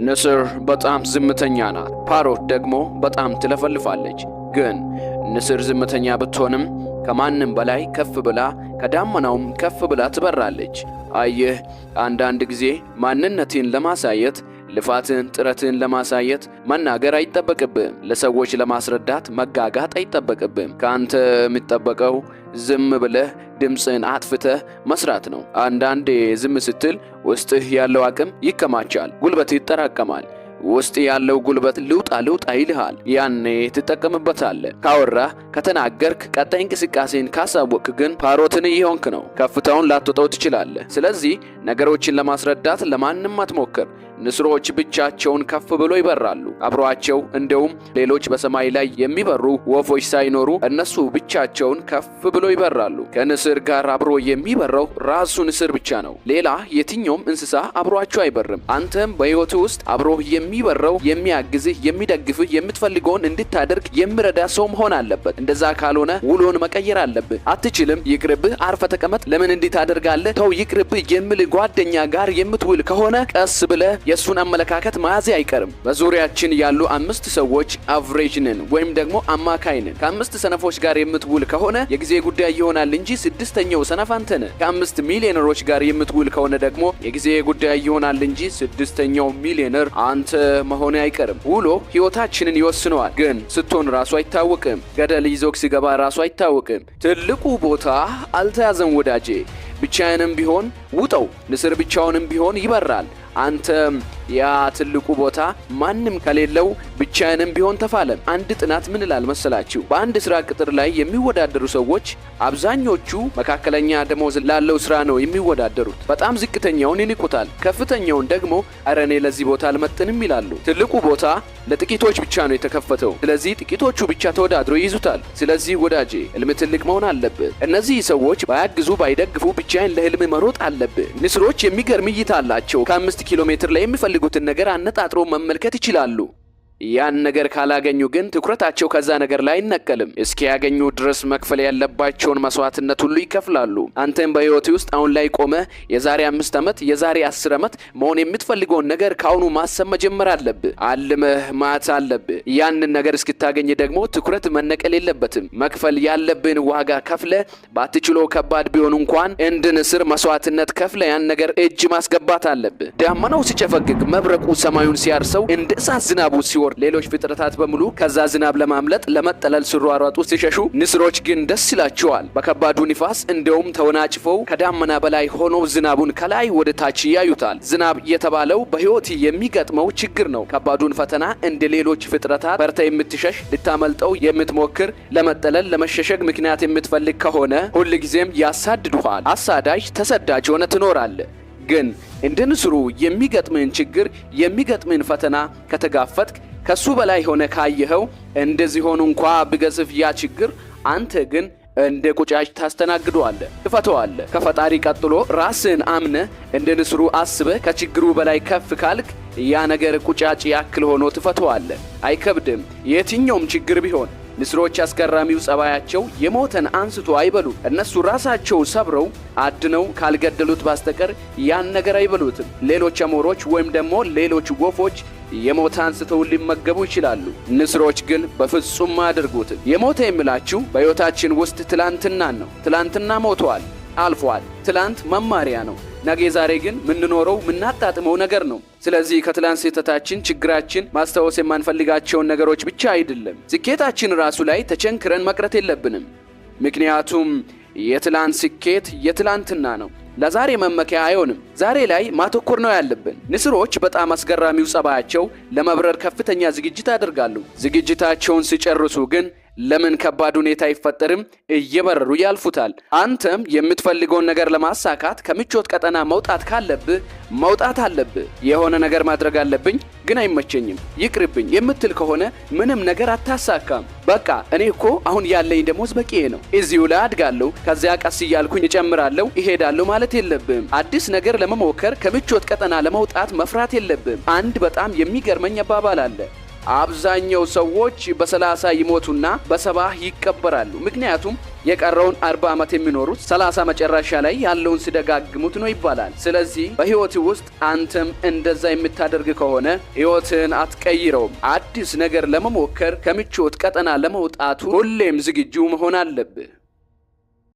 ንስር በጣም ዝምተኛ ናት። Parrot ደግሞ በጣም ትለፈልፋለች። ግን ንስር ዝምተኛ ብትሆንም ከማንም በላይ ከፍ ብላ፣ ከዳመናውም ከፍ ብላ ትበራለች። አየህ፣ አንዳንድ ጊዜ ማንነትን ለማሳየት፣ ልፋትን፣ ጥረትን ለማሳየት መናገር አይጠበቅብህም። ለሰዎች ለማስረዳት መጋጋጥ አይጠበቅብህም። ከአንተ የሚጠበቀው ዝም ብለህ ድምፅን አጥፍተህ መስራት ነው። አንዳንዴ ዝም ስትል ውስጥህ ያለው አቅም ይከማቻል፣ ጉልበት ይጠራቀማል። ውስጥ ያለው ጉልበት ልውጣ ልውጣ ይልሃል። ያኔ ትጠቀምበታለህ። ካወራህ፣ ከተናገርክ፣ ቀጣይ እንቅስቃሴን ካሳወቅክ ግን parrot ን እየሆንክ ነው። ከፍታውን ላትወጣው ትችላለህ። ስለዚህ ነገሮችን ለማስረዳት ለማንም አትሞክር። ንስሮች ብቻቸውን ከፍ ብሎ ይበራሉ። አብሯቸው እንደውም ሌሎች በሰማይ ላይ የሚበሩ ወፎች ሳይኖሩ እነሱ ብቻቸውን ከፍ ብሎ ይበራሉ። ከንስር ጋር አብሮ የሚበረው ራሱ ንስር ብቻ ነው። ሌላ የትኛውም እንስሳ አብሯቸው አይበርም። አንተም በሕይወትህ ውስጥ አብሮህ የሚበረው፣ የሚያግዝህ፣ የሚደግፍህ፣ የምትፈልገውን እንድታደርግ የሚረዳ ሰው መሆን አለበት። እንደዛ ካልሆነ ውሎን መቀየር አለብህ። አትችልም፣ ይቅርብህ፣ አርፈህ ተቀመጥ፣ ለምን እንዲህ ታደርጋለህ፣ ተው ይቅርብህ የሚል ጓደኛ ጋር የምትውል ከሆነ ቀስ ብለህ የእሱን አመለካከት መያዝ አይቀርም። በዙሪያችን ያሉ አምስት ሰዎች average ነን ወይም ደግሞ አማካይ ነን። ከአምስት ሰነፎች ጋር የምትውል ከሆነ የጊዜ ጉዳይ ይሆናል እንጂ ስድስተኛው ሰነፍ አንተ ነህ። ከአምስት ሚሊዮነሮች ጋር የምትውል ከሆነ ደግሞ የጊዜ ጉዳይ ይሆናል እንጂ ስድስተኛው ሚሊዮነር አንተ መሆን አይቀርም። ውሎ ህይወታችንን ይወስነዋል፣ ግን ስትሆን ራሱ አይታወቅም። ገደል ይዞክ ሲገባ ራሱ አይታወቅም። ትልቁ ቦታ አልተያዘም ወዳጄ። ብቻዬንም ቢሆን ውጠው። ንስር ብቻውንም ቢሆን ይበራል። አንተም ያ ትልቁ ቦታ ማንም ከሌለው ብቻዬንም ቢሆን ተፋለም። አንድ ጥናት ምን ይላል መሰላችሁ? በአንድ ስራ ቅጥር ላይ የሚወዳደሩ ሰዎች አብዛኞቹ መካከለኛ ደሞዝ ላለው ስራ ነው የሚወዳደሩት። በጣም ዝቅተኛውን ይንቁታል፣ ከፍተኛውን ደግሞ እረ እኔ ለዚህ ቦታ አልመጥንም ይላሉ። ትልቁ ቦታ ለጥቂቶች ብቻ ነው የተከፈተው። ስለዚህ ጥቂቶቹ ብቻ ተወዳድረው ይይዙታል። ስለዚህ ወዳጄ፣ ህልም ትልቅ መሆን አለብህ። እነዚህ ሰዎች ባያግዙ፣ ባይደግፉ ብቻዬን ለህልም መሮጥ አለብህ። ንስሮች የሚገርም እይታ አላቸው። ከ5 ኪሎ ሜትር ላይ የሚፈልጉትን ነገር አነጣጥሮ መመልከት ይችላሉ። ያን ነገር ካላገኙ ግን ትኩረታቸው ከዛ ነገር ላይ አይነቀልም። እስኪያገኙ ድረስ መክፈል ያለባቸውን መስዋዕትነት ሁሉ ይከፍላሉ። አንተም በህይወትህ ውስጥ አሁን ላይ ቆመህ የዛሬ 5 ዓመት፣ የዛሬ 10 ዓመት መሆን የምትፈልገውን ነገር ከአሁኑ ማሰብ መጀመር አለብህ። አልመህ ማየት አለብህ። ያንን ነገር እስክታገኝ ደግሞ ትኩረት መነቀል የለበትም። መክፈል ያለብህን ዋጋ ከፍለህ፣ ባትችለው፣ ከባድ ቢሆን እንኳን እንደ ንስር መስዋዕትነት ከፍለህ ያን ነገር እጅ ማስገባት አለብህ። ዳመናው ሲጨፈግግ፣ መብረቁ ሰማዩን ሲያርሰው፣ እንደ እሳት ዝናቡ ሲወርድ፣ ሌሎች ፍጥረታት በሙሉ ከዛ ዝናብ ለማምለጥ፣ ለመጠለል ሲሯሯጡ፣ ሲሸሹ፣ ንስሮች ግን ደስ ይላቸዋል። በከባዱ ንፋስ እንደውም ተወናጭፈው ከዳመና በላይ ሆነው ዝናቡን ከላይ ወደ ታች ያዩታል። ዝናብ የተባለው በህይወት የሚገጥመው ችግር ነው። ከባዱን ፈተና እንደ ሌሎች ፍጥረታት ፈርተህ የምትሸሽ፣ ልታመልጠው የምትሞክር፣ ለመጠለል፣ ለመሸሸግ ምክንያት የምትፈልግ ከሆነ ሁልጊዜም ያሳድዱሃል። አሳዳጅ ተሰዳጅ ሆነህ ትኖራለህ። ግን እንደ ንስሩ የሚገጥምህን ችግር፣ የሚገጥምህን ፈተና ከተጋፈጥክ፣ ከሱ በላይ ሆነህ ካየኸው፣ እንደዚህ ሆኖ እንኳ ቢገዝፍ ያ ችግር አንተ ግን እንደ ቁጫጭ ታስተናግደዋለህ፣ ትፈተዋለህ። ከፈጣሪ ቀጥሎ ራስህን አምነህ፣ እንደ ንስሩ አስበህ ከችግሩ በላይ ከፍ ካልክ ያ ነገር ቁጫጭ ያክል ሆኖ ትፈተዋለህ። አይከብድም የትኛውም ችግር ቢሆን። ንስሮች አስገራሚው ጸባያቸው የሞተን አንስቶ አይበሉም። እነሱ ራሳቸው ሰብረው አድነው ካልገደሉት በስተቀር ያን ነገር አይበሉትም። ሌሎች አሞሮች ወይም ደግሞ ሌሎች ወፎች የሞተ አንስተው ሊመገቡ ይችላሉ። ንስሮች ግን በፍጹም አያደርጉትም። የሞተ የምላችሁ በሕይወታችን ውስጥ ትላንትናን ነው። ትላንትና ሞቷል፣ አልፏል። ትላንት መማሪያ ነው። ነገ ዛሬ ግን ምንኖረው፣ ምናጣጥመው ነገር ነው። ስለዚህ ከትላንት ስህተታችን፣ ችግራችን፣ ማስታወስ የማንፈልጋቸውን ነገሮች ብቻ አይደለም፣ ስኬታችን ራሱ ላይ ተቸንክረን መቅረት የለብንም። ምክንያቱም የትላንት ስኬት የትላንትና ነው። ለዛሬ መመኪያ አይሆንም። ዛሬ ላይ ማተኮር ነው ያለብን። ንስሮች በጣም አስገራሚው ጸባያቸው ለመብረር ከፍተኛ ዝግጅት ያደርጋሉ። ዝግጅታቸውን ሲጨርሱ ግን ለምን ከባድ ሁኔታ አይፈጠርም፣ እየበረሩ ያልፉታል። አንተም የምትፈልገውን ነገር ለማሳካት ከምቾት ቀጠና መውጣት ካለብህ መውጣት አለብህ። የሆነ ነገር ማድረግ አለብኝ ግን አይመቸኝም፣ ይቅርብኝ የምትል ከሆነ ምንም ነገር አታሳካም። በቃ እኔ እኮ አሁን ያለኝ ደሞዝ በቂ ነው፣ እዚሁ ላይ አድጋለሁ፣ ከዚያ ቀስ እያልኩኝ እጨምራለሁ፣ እሄዳለሁ ማለት የለብህም። አዲስ ነገር ለመሞከር ከምቾት ቀጠና ለመውጣት መፍራት የለብህም። አንድ በጣም የሚገርመኝ አባባል አለ። አብዛኛው ሰዎች በ30 ይሞቱና በ70 ይቀበራሉ። ምክንያቱም የቀረውን 40 ዓመት የሚኖሩት 30 መጨረሻ ላይ ያለውን ሲደጋግሙት ነው ይባላል። ስለዚህ በህይወት ውስጥ አንተም እንደዛ የምታደርግ ከሆነ ህይወትህን አትቀይረውም። አዲስ ነገር ለመሞከር፣ ከምቾት ቀጠና ለመውጣቱ ሁሌም ዝግጁ መሆን አለብህ።